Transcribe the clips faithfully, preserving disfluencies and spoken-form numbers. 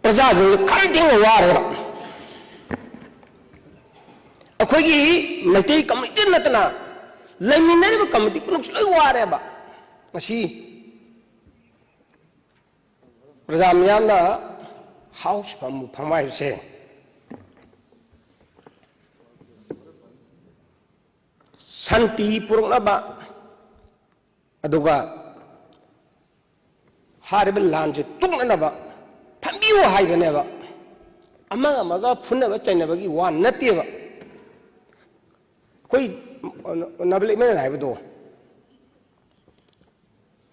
ꯄ꯭ꯔꯖꯥꯁꯤꯡꯁꯦ ꯈꯝ ꯊꯦꯡꯅ ꯋꯥꯔꯦꯕ꯫ ꯑꯩꯈꯣꯏꯒꯤ ꯃꯩꯇꯩ ꯀꯝꯃꯤꯇꯤ ꯅꯠꯇꯅ ꯂꯩꯃꯤꯟꯅꯔꯤꯕ ꯀꯝꯃꯤꯇꯤ ꯄꯨꯝꯅꯃꯛꯁꯨ ꯂꯣꯏ ꯋꯥꯔꯦꯕ꯫ ꯉꯁꯤ ꯄ꯭ꯔꯖꯥ ꯃꯤꯌꯥꯝꯅ ꯍꯥꯎꯁ ꯐꯝ ꯐꯝ ꯍꯥꯏꯕꯁꯦ ꯁꯥꯟꯇꯤ ꯄꯨꯔꯛꯅꯕ, ꯑꯗꯨꯒ ꯍꯥꯏꯔꯤꯕ ꯂꯥꯟꯁꯦ ꯇꯣꯛꯅꯅꯕ ꯐꯝꯕꯤꯌꯨ ꯍꯥꯏꯕꯅꯦꯕ꯫ ꯑꯃꯒ ꯑꯃꯒ ꯐꯨꯅꯕ ꯆꯩꯅꯕꯒꯤ ꯋꯥ ꯅꯠꯇꯦꯕ꯫ ꯑꯩꯈꯣꯏ ꯅꯕꯂꯤꯛꯃꯦꯟ ꯍꯥꯏꯕꯗꯣ,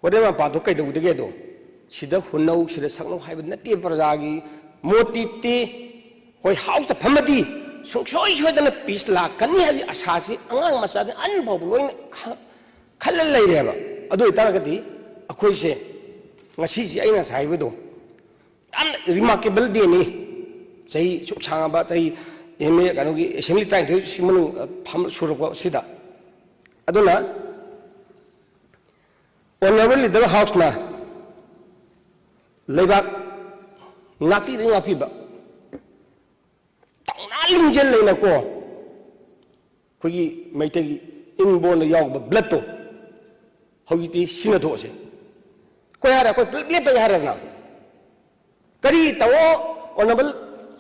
ꯍꯣꯔꯦꯟ ꯃꯄꯥꯗꯣ ꯀꯩꯗꯧꯗꯒꯦꯗꯣ, ꯁꯤꯗ ꯍꯨꯟꯅꯧ, ꯁꯤꯗ ꯁꯛꯅꯧ ꯍꯥꯏꯕ ꯅꯠꯇꯦ꯫ ꯄ꯭ꯔꯖꯥꯒꯤ ꯃꯣꯠꯇꯤ ꯇꯤ ꯑꯩꯈꯣꯏ ꯍꯥꯎꯁꯇ ꯐꯝꯃꯗꯤ ꯁꯨꯡꯁꯣꯏ ꯁꯣꯏꯗꯅ ꯄꯤꯁ ꯂꯥꯛꯀꯅꯤ ꯍꯥꯏꯕꯒꯤ ꯑꯁꯥꯁꯤ ꯑꯉꯥꯡ ꯃꯆꯥꯗꯒꯤ ꯑꯍꯟ ꯐꯥꯎꯕ ꯂꯣꯏꯅ ꯈ-, ꯈꯜꯂ ꯂꯩꯔꯦꯕ꯫ ꯑꯗꯨ ꯑꯣꯏꯇꯥꯔꯒꯗꯤ ꯑꯩꯈꯣꯏꯁꯦ ꯉꯁꯤꯁꯦ ꯑꯩꯅ ꯉꯁꯥꯏ ꯍꯥꯏꯕꯗꯣ ꯌꯥꯝꯅ ꯔꯤꯃꯥꯔꯀꯦꯕꯜ ꯗꯦꯅꯤ꯫ ꯆꯍꯤ ꯁꯨꯛ ꯁꯥꯡꯉꯕ, ꯆꯍꯤ ꯑꯦꯝ ꯑꯦ ꯀꯩꯅꯣꯒꯤ ꯑꯦꯁꯦꯝꯕ꯭ꯂꯤ ꯇꯔꯥꯅꯤꯊꯣꯏ ꯁꯤ ꯃꯅꯨꯡ, ꯑ, ꯐꯝ-, ꯁꯨꯔꯛꯄ ꯁꯤꯗ꯫ ꯑꯗꯨꯅ ꯑꯣꯅꯔꯦꯕꯜ ꯂꯤꯗꯔ ꯍꯥꯎꯁꯅ ꯂꯩꯕꯥꯛ ꯉꯥꯛꯄꯤꯕ, ꯉꯥꯛꯄꯤꯕ, ꯊꯧꯅꯥ ꯂꯤꯡꯖꯦꯜ ꯂꯩꯅꯀꯣ, ꯑꯩꯈꯣꯏꯒꯤ ꯃꯩꯇꯩꯒꯤ ꯏꯟꯕꯣꯟꯗ ꯌꯥꯎꯕ ꯕ꯭ꯂꯠꯇꯣ ꯍꯧꯖꯤꯛꯇꯤ ꯁꯤꯖꯤꯟꯅꯊꯣꯛꯑꯁꯦ꯫ ꯑꯩꯈꯣꯏ ꯍꯥꯏꯔꯦ, ꯑꯩꯈꯣꯏ ꯄꯨꯂꯞ ꯂꯦꯞꯄꯒꯦ ꯍꯥꯏꯔꯦꯗꯅ꯫ ꯀꯔꯤ ꯇꯧꯑꯣ, ꯑꯣꯅꯔꯦꯕꯜ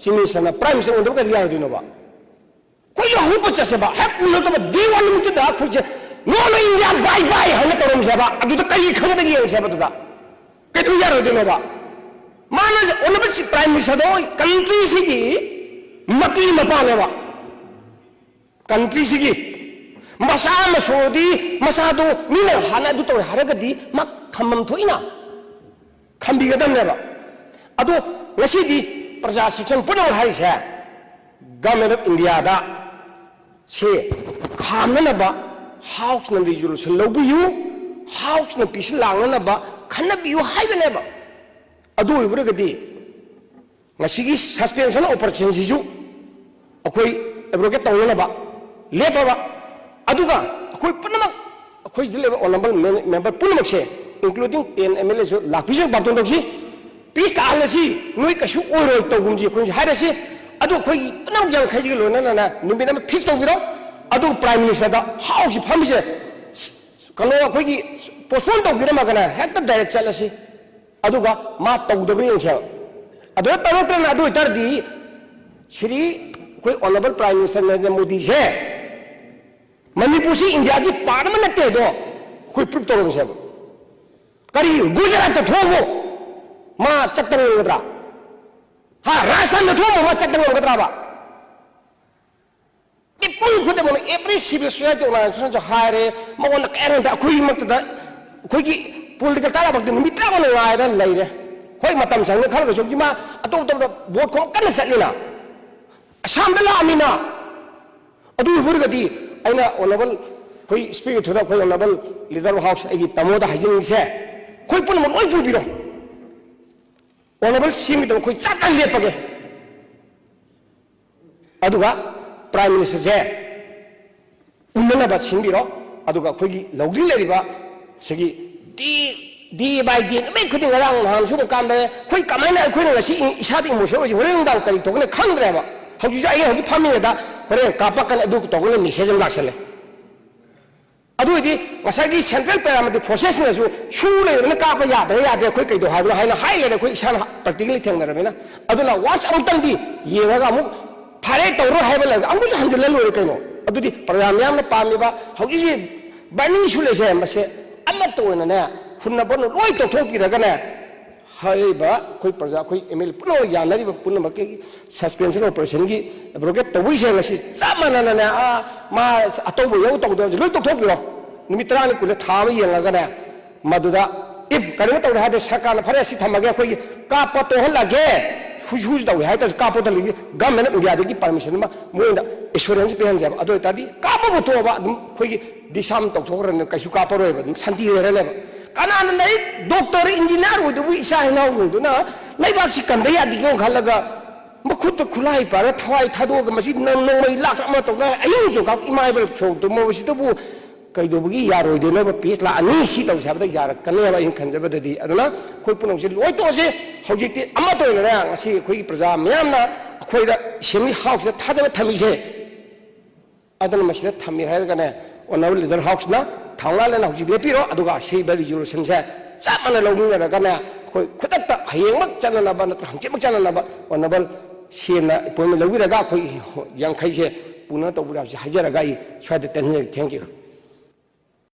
ꯆꯤꯐ ꯃꯤꯅꯤꯁꯇꯔꯅ ꯄ꯭ꯔꯥꯏꯝ ꯃꯤꯅꯤꯁꯇꯔ ꯑꯣꯟꯗꯕ ꯀꯔꯤ ꯌꯥꯔꯣꯏꯗꯣꯏꯅꯣꯕ? ꯑꯩꯈꯣꯏꯁꯨ ꯍꯧꯔꯛꯄ ꯆꯠꯁꯦꯕ, ꯍꯦꯛ ꯎꯅꯗꯕ ꯗꯦ ꯋꯥꯟ ꯅꯨꯃꯤꯠꯇꯨꯗ ꯑꯩꯈꯣꯏꯁꯦ "No, no, India, bye, bye" ꯍꯥꯏꯅ ꯇꯧꯔꯝꯁꯦꯕ꯫ ꯑꯗꯨꯗ ꯀꯔꯤ ꯈꯪꯒꯗꯒꯦ ꯌꯦꯡꯁꯦꯕ꯫ ꯑꯗꯨꯗ ꯀꯩꯗꯧ ꯌꯥꯔꯣꯏꯗꯣꯏꯅꯣꯕ? ꯃꯥꯅ ꯑꯣꯅꯔꯦꯕꯜ ꯄ꯭ꯔꯥꯏꯝ ꯃꯤꯅꯤꯁꯇꯔꯗꯣ ꯀꯟꯇ꯭ꯔꯤꯁꯤꯒꯤ ꯃꯄꯤ ꯃꯄꯥꯅꯦꯕ꯫ ꯀꯟꯇ꯭ꯔꯤꯁꯤꯒꯤ ꯃꯆꯥ ꯃꯁꯨꯗꯤ, ꯃꯆꯥꯗꯣ ꯃꯤꯅ ꯍꯥꯟꯅ ꯑꯗꯨ ꯇꯧꯔꯦ ꯍꯥꯏꯔꯒꯗꯤ ꯃꯥ ꯈꯝꯕꯝ ꯊꯣꯛꯏꯅ, ꯈꯝꯕꯤꯒꯗꯕꯅꯦꯕ꯫ ꯑꯗꯣ ꯉꯁꯤꯗꯤ ꯄ꯭ꯔꯖꯥ ꯁꯦꯛꯁꯟ ꯄꯨꯝꯅꯃꯛ ꯍꯥꯏꯔꯤꯁꯦ, ꯒꯚꯔꯟꯃꯦꯟ ꯑꯣꯐ ꯏꯟꯗꯤꯌꯥꯗ ꯁꯦ ꯈꯥꯝꯅꯅꯕ ꯍꯥꯎꯁꯅ ꯔꯤꯖꯣꯂꯨꯁꯟ ꯂꯧꯕꯤꯌꯨ, ꯍꯥꯎꯁꯅ ꯄꯤꯁ ꯂꯥꯡꯅꯅꯕ ꯈꯟꯅꯕꯤꯌꯨ ꯍꯥꯏꯕꯅꯦꯕ꯫ ꯑꯗꯨ ꯑꯣꯏꯕꯤꯔꯒꯗꯤ ꯉꯁꯤꯒꯤ ꯁꯁꯄꯦꯟꯁꯟ ꯑꯣꯄꯔꯦꯁꯟꯁꯤꯁꯨ ꯑꯩꯈꯣꯏ ꯑꯦꯕ꯭ꯔꯣꯒꯦꯠ ꯇꯧꯅꯅꯕ ꯂꯦꯞꯄꯕ꯫ ꯑꯗꯨꯒ ꯑꯩꯈꯣꯏ ꯄꯨꯝꯅꯃꯛ, ꯑꯩꯈꯣꯏꯁꯤꯗ ꯂꯩꯕ ꯑꯣꯅꯔꯦꯕꯜ ꯃꯦꯝ-, ꯃꯦꯝꯕꯔ ꯄꯨꯝꯅꯃꯛꯁꯦ, ꯏꯟꯀ꯭ꯂꯨꯗꯤꯡ ꯇꯦꯟ ꯑꯦꯝ ꯑꯦꯜ ꯑꯦꯁꯨ ꯂꯥꯛꯄꯤꯁꯨ ꯕꯥꯔꯇꯣꯟ ꯇꯧꯁꯤ꯫ ꯄꯤꯁ ꯇꯥꯍꯜꯂꯁꯤ, ꯅꯣꯏ ꯀꯩꯁꯨ ꯑꯣꯏꯔꯣꯏ ꯇꯧꯒꯨꯝꯁꯤ ꯑꯩꯈꯣꯏꯁꯨ ꯍꯥꯏꯔꯁꯤ꯫ ꯑꯗꯨ ꯑꯩꯈꯣꯏꯒꯤ ꯄꯨꯝꯅꯃꯛ ꯌꯥꯡꯈꯩꯁꯤꯒ ꯂꯣꯏꯅꯅ ꯅꯨꯃꯤꯠ ꯑꯃ ꯐꯤꯛꯁ ꯇꯧꯕꯤꯔꯣ꯫ ꯑꯗꯨꯒ ꯄ꯭ꯔꯥꯏꯝ ꯃꯤꯅꯤꯁꯇꯔꯗ ꯍꯥꯎꯁꯤ ꯐꯝꯃꯤꯁꯦ ꯀꯩꯅꯣ ꯑꯩꯈꯣꯏꯒꯤ ꯄꯣꯁꯄꯣꯟ ꯇꯧꯕꯤꯔꯝꯃꯒꯅ ꯍꯦꯛꯇ ꯗꯥꯏꯔꯦꯛ ꯆꯠꯂꯁꯤ꯫ ꯑꯗꯨꯒ ꯃꯥ ꯇꯧꯗꯕ꯭ꯔꯥ ꯌꯦꯡꯁꯦꯕ꯫ ꯑꯗꯨꯗ ꯇꯧꯔꯛꯇ꯭ꯔꯅ ꯑꯗꯨ ꯑꯣꯏꯇꯥꯔꯗꯤ ꯁꯤꯔꯤ ꯑꯩꯈꯣꯏ ꯑꯣꯅꯔꯦꯕꯜ ꯄ꯭ꯔꯥꯏꯝ ꯃꯤꯅꯤꯁꯇꯔ ꯅꯔꯦꯟꯗ꯭ꯔ ꯃꯣꯗꯤꯁꯦ ꯃꯅꯤꯄꯨꯔꯁꯤ ꯏꯟꯗꯤꯌꯥꯒꯤ ꯄꯥꯔꯠ ꯑꯃ ꯅꯠꯇꯦ ꯑꯗꯣ ꯑꯩꯈꯣꯏ ꯄ꯭ꯔꯨꯞ ꯇꯧꯔꯝꯁꯦꯕ꯫ ꯀꯔꯤ ꯒꯨꯖꯔꯥꯠꯇ ꯊꯣꯛꯑꯕꯣ ꯃꯥ ꯆꯠꯇ ꯉꯝꯒꯗ꯭ꯔꯥ? ꯍꯥ, ꯔꯥꯖꯁꯊꯥꯟꯗ ꯊꯣꯛꯑꯕꯣ ꯃꯥ ꯆꯠꯇ ꯉꯝꯒꯗ꯭ꯔꯥꯕ? ꯃꯤꯄꯨꯝ ꯈꯨꯗꯤꯡꯃꯛꯅ ꯑꯦꯕ꯭ꯔꯤ ꯁꯤꯚꯤꯜ ꯁꯣꯁꯥꯏꯇꯤ ꯑꯣꯔꯒꯅꯥꯏꯖꯦꯁꯟꯁꯨ ꯍꯥꯏꯔꯦ, ꯃꯉꯣꯟꯗ ꯀꯩ ꯍꯥꯏꯔꯦ ꯑꯩꯈꯣꯏꯃꯛꯇꯗ ꯑꯩꯈꯣꯏꯒꯤ ꯄꯣꯂꯤꯇꯤꯀꯦꯜ ꯇꯔꯥꯃꯛꯇꯤ ꯅꯨꯃꯤꯠ ꯇꯔꯥꯃꯉꯥ ꯉꯥꯏꯔ ꯂꯩꯔꯦ꯫ ꯍꯣꯏ, ꯃꯇꯝ ꯁꯪꯅ ꯈꯜꯂꯒꯁꯨ ꯍꯧꯖꯤꯛ ꯃꯥ ꯑꯇꯣꯞ ꯑꯇꯣꯞꯄ ꯚꯣꯠ ꯈꯣꯝ ꯀꯟꯅ ꯆꯠꯂꯤꯅ, ꯑꯁꯥꯝꯗ ꯂꯥꯛꯑꯃꯤꯅ꯫ ꯑꯗꯨ ꯑꯣꯏꯔꯒꯗꯤ ꯑꯩꯅ ꯑꯣꯅꯔꯦꯕꯜ ꯑꯩꯈꯣꯏ ꯁ꯭ꯄꯤꯀꯔ ꯊꯨꯅ ꯑꯩꯈꯣꯏ ꯑꯣꯅꯔꯦꯕꯜ ꯂꯤꯗꯔ ꯑꯣꯐ ꯍꯥꯎꯁ ꯑꯩꯒꯤ ꯇꯥꯃꯣꯗ ꯍꯥꯏꯖꯅꯤꯡꯉꯤꯁꯦ, ꯑꯩꯈꯣꯏ ꯄꯨꯝꯅꯃꯛ ꯂꯣꯏ ꯄꯨꯕꯤꯔꯣ꯫ ꯑꯣꯅꯔꯦꯕꯜ ꯁꯤꯒꯤꯗꯃꯛ ꯑꯩꯈꯣꯏ ꯆꯞ ꯆꯥꯅ ꯂꯦꯞꯄꯒꯦ꯫ ꯑꯗꯨꯒ ꯄ꯭ꯔꯥꯏꯝ ꯃꯤꯅꯤꯁꯇꯔꯁꯦ ꯎꯅꯅꯕ ꯁꯤꯟꯕꯤꯔꯣ꯫ ꯑꯗꯨꯒ ꯑꯩꯈꯣꯏꯒꯤ ꯂꯧꯗ꯭ꯔꯤ ꯂꯩꯔꯤꯕ ꯁꯤꯒꯤ ꯗꯤ ꯗꯤ ꯕꯥꯏ ꯗꯤ ꯅꯨꯃꯤꯠ ꯈꯨꯗꯤꯡ ꯉꯔꯥꯡ ꯅꯍꯥꯟꯁꯨ ꯑꯃꯨꯛ ꯀꯥꯟꯗ ꯑꯩꯈꯣꯏ ꯀꯃꯥꯏꯅ ꯑꯩꯈꯣꯏꯅ ꯉꯁꯤ ꯏꯁꯥꯗ ꯏꯃꯣꯁꯅꯦꯜ ꯑꯣꯏꯁꯤ ꯍꯣꯔꯦꯟ ꯅꯨꯡꯗꯥꯡ ꯀꯔꯤ ꯇꯧꯒꯅꯤ ꯈꯪꯗ꯭ꯔꯦꯕ꯫ ꯍꯧꯖꯤꯛꯁꯨ ꯑꯩ ꯍꯧꯖꯤꯛ ꯐꯝꯃꯤꯉꯩꯗ ꯍꯣꯔꯦꯟ ꯀꯥꯞꯄꯛꯀꯅꯤ ꯑꯗꯨ ꯇꯧꯒꯅꯤ ꯃꯦꯁꯦꯖ ꯑꯃ ꯂꯥꯛꯁꯜꯂꯦ꯫ ꯑꯗꯨ ꯑꯣꯏꯗꯤ ꯉꯁꯥꯏꯒꯤ ꯁꯦꯟꯇ꯭ꯔꯦꯜ ꯄꯦꯔꯥꯃꯤꯂꯤꯇꯔꯤ ꯐꯣꯔꯁꯦꯁꯅꯁꯨ ꯁꯨ ꯂꯩꯔꯕꯅ ꯀꯥꯞꯄ ꯌꯥꯗ꯭ꯔꯦ ꯌꯥꯗ꯭ꯔꯦ ꯑꯩꯈꯣꯏ ꯀꯩꯗꯧ ꯍꯥꯏꯕꯅꯣ ꯍꯥꯏꯅ ꯍꯥꯏ ꯂꯩꯔꯦ ꯑꯩꯈꯣꯏ ꯏꯁꯥꯅ ꯄ꯭ꯔꯦꯛꯇꯤꯀꯦꯜꯂꯤ ꯊꯦꯡꯅꯔꯕꯅꯤꯅ꯫ ꯑꯗꯨꯅ ꯋꯥꯟꯁ ꯑꯃꯨꯛꯇꯪꯗꯤ ꯌꯦꯡꯉꯒ ꯑꯃꯨꯛ ꯐꯔꯦ ꯇꯧꯔꯣꯏ ꯍꯥꯏꯕ ꯂꯩꯔꯒ ꯑꯃꯨꯛꯁꯨ ꯍꯟꯖꯤꯜꯂ ꯂꯣꯏꯔꯦ ꯀꯩꯅꯣ꯫ ꯑꯗꯨꯗꯤ ꯄ꯭ꯔꯖꯥ ꯃꯤꯌꯥꯝꯅ ꯄꯥꯝꯃꯤꯕ ꯍꯧꯖꯤꯛꯁꯤ ꯕꯔꯅꯤꯡ ꯏꯁꯨ ꯂꯩꯁꯦ ꯃꯁꯦ ꯑꯃꯠꯇ ꯑꯣꯏꯅꯅꯦ ꯍꯨꯟꯅꯕ ꯂꯣꯏ ꯇꯧꯊꯣꯛꯄꯤꯔꯒꯅꯦ ꯍꯥꯏꯔꯤꯕ ꯑꯩꯈꯣꯏ ꯄ꯭ꯔꯖꯥ ꯑꯩꯈꯣꯏ ꯑꯦꯝ ꯑꯦꯜ ꯑꯦ ꯄꯨꯝꯅꯃꯛ ꯌꯥꯅꯔꯤꯕ ꯄꯨꯝꯅꯃꯛꯀꯤ ꯁꯁꯄꯦꯟꯁꯟ ꯑꯣꯄꯔꯦꯁꯟꯒꯤ ꯑꯦꯕ꯭ꯔꯣꯒꯦꯠ ꯇꯧꯕꯩꯁꯦ ꯉꯁꯤ ꯆꯞ ꯃꯥꯟꯅꯅꯅꯦ ꯑꯥ ꯃꯥ ꯑꯇꯧꯕ ꯌꯧ ꯇꯧꯗꯕꯁꯦ ꯂꯣꯏ ꯇꯧꯊꯣꯛꯄꯤꯔꯣ꯫ ꯅꯨꯃꯤꯠ ꯇꯔꯥꯅꯤ ꯀꯨꯟꯅꯤ ꯊꯥ ꯑꯃ ꯌꯦꯡꯉꯒꯅꯦ ꯃꯗꯨꯗ ꯏꯐ ꯀꯔꯤꯒꯨꯝꯕ ꯇꯧꯔꯦ ꯍꯥꯏꯔꯗꯤ ꯁꯔꯀꯥꯔꯅ ꯐꯔꯦ ꯑꯁꯤ ꯊꯝꯃꯒꯦ ꯑꯩꯈꯣꯏꯒꯤ ꯀꯥꯞꯄ ꯇꯣꯛꯍꯜꯂꯒꯦ ꯍꯨꯁ ꯍꯨꯁ ꯇꯧꯒꯦ ꯍꯥꯏ ꯇꯥꯔꯁꯨ ꯀꯥꯞꯄ ꯇꯣꯛꯍꯜꯂꯒꯦ ꯒꯚꯔꯟꯃꯦꯟ ꯑꯣꯐ ꯏꯟꯗꯤꯌꯥꯗꯒꯤ ꯄꯔꯃꯤꯁꯟ ꯑꯃ ꯃꯣꯏꯗ ꯑꯦꯁꯨꯔꯦꯟꯁ ꯄꯤꯍꯟꯁꯦꯕ꯫ ꯑꯗꯨ ꯑꯣꯏꯇꯥꯔꯗꯤ ꯀꯥꯞꯄꯕꯨ ꯇꯣꯛꯑꯕ ꯑꯗꯨꯝ ꯑꯩꯈꯣꯏꯒꯤ ꯗꯤꯁꯥꯝ ꯇꯧꯊꯣꯛꯈ꯭ꯔꯅꯤ ꯀꯩꯁꯨ ꯀꯥꯞꯄꯔꯣꯏꯕ ꯑꯗꯨꯝ ꯁꯥꯟꯇꯤ ꯂꯩꯔꯅꯦꯕ꯫ ꯀꯅꯥꯅ ꯂꯥꯏꯔꯤꯛ ꯗꯣꯛꯇꯔ ꯏꯟꯖꯤꯅꯤꯌꯥꯔ ꯑꯣꯏꯗꯧꯕ ꯏꯆꯥ ꯏꯅꯥꯎꯁꯤꯡꯗꯨꯅ ꯂꯩꯕꯥꯛꯁꯤ ꯀꯟꯕ ꯌꯥꯗꯦ ꯈꯜꯂꯒ ꯃꯈꯨꯠꯇ ꯈꯨꯠꯂꯥꯏ ꯄꯥꯏꯔꯒ ꯊꯋꯥꯏ ꯊꯥꯗꯣꯛꯑꯒ ꯃꯁꯤ ꯅꯣꯡꯃꯩ ꯂꯥꯛ ꯑꯃ ꯇꯧꯅ ꯑꯍꯤꯡ ꯆꯣꯡꯈꯥꯎ ꯏꯃꯥ ꯏꯕꯦꯜ ꯁꯣꯛ ꯇꯨꯝꯃꯕꯁꯤꯗꯕꯨ ꯀꯩꯗꯧꯕꯒꯤ ꯌꯥꯔꯣꯏꯗꯣꯏꯅꯣꯕ? ꯄꯤꯁ ꯂꯥꯛ ꯑꯅꯤ ꯁꯤ ꯇꯧꯁꯦ ꯍꯥꯏꯕꯗ ꯌꯥꯔꯛꯀꯅꯦꯕ ꯑꯩꯅ ꯈꯟꯖꯕꯗꯗꯤ꯫ ꯑꯗꯨꯅ ꯑꯩꯈꯣꯏ ꯄꯨꯝꯅꯃꯛꯁꯦ ꯂꯣꯏ ꯇꯣꯛꯑꯁꯤ꯫ ꯍꯧꯖꯤꯛꯇꯤ ꯑꯃꯠꯇ ꯑꯣꯏꯅꯅꯦ ꯉꯁꯤ ꯑꯩꯈꯣꯏꯒꯤ ꯄ꯭ꯔꯖꯥ ꯃꯤꯌꯥꯝꯅ ꯑꯩꯈꯣꯏꯗ ꯑꯦꯁꯦꯝꯕ꯭ꯂꯤ ꯍꯥꯎꯁꯇ ꯊꯥꯖꯕ ꯊꯝꯃꯤꯁꯦ꯫ ꯑꯗꯨꯅ ꯃꯁꯤꯗ ꯊꯝꯃꯤ ꯍꯥꯏꯔꯒꯅꯦ, ꯑꯣꯅꯔꯦꯕꯜ ꯂꯤꯗꯔ ꯍꯥꯎꯁꯅ ꯊꯧꯅꯥ ꯂꯩꯅ ꯍꯧꯖꯤꯛ ꯂꯦꯞꯄꯤꯔꯣ, ꯑꯗꯨꯒ ꯑꯁꯤꯕ ꯔꯤꯖꯣꯂꯨꯁꯟꯁꯦ ꯆꯞ ꯃꯥꯟꯅ ꯂꯧꯃꯤꯟꯅꯔꯒꯅꯦ ꯑꯩꯈꯣꯏ ꯈꯨꯗꯛꯇ ꯍꯌꯦꯡꯃꯛ ꯆꯠꯅꯅꯕ ꯅꯠꯇ꯭ꯔꯒ ꯍꯪꯆꯤꯠꯃꯛ ꯆꯠꯅꯅꯕ ꯑꯣꯅꯔꯦꯕꯜ ꯁꯤ ꯑꯦꯝꯅ ꯑꯦꯄꯣꯏꯟꯃꯦꯟ ꯂꯧꯕꯤꯔꯒ ꯑꯩꯈꯣꯏ ꯌꯥꯡꯈꯩꯁꯦ ꯄꯨꯅ ꯇꯧꯕꯤꯔꯛꯑꯁꯤ ꯍꯥꯏꯖꯔꯒ ꯑꯩ ꯁ꯭ꯋꯥꯏꯗ ꯇꯦꯟꯖꯔꯒꯦ꯫ Thank you꯫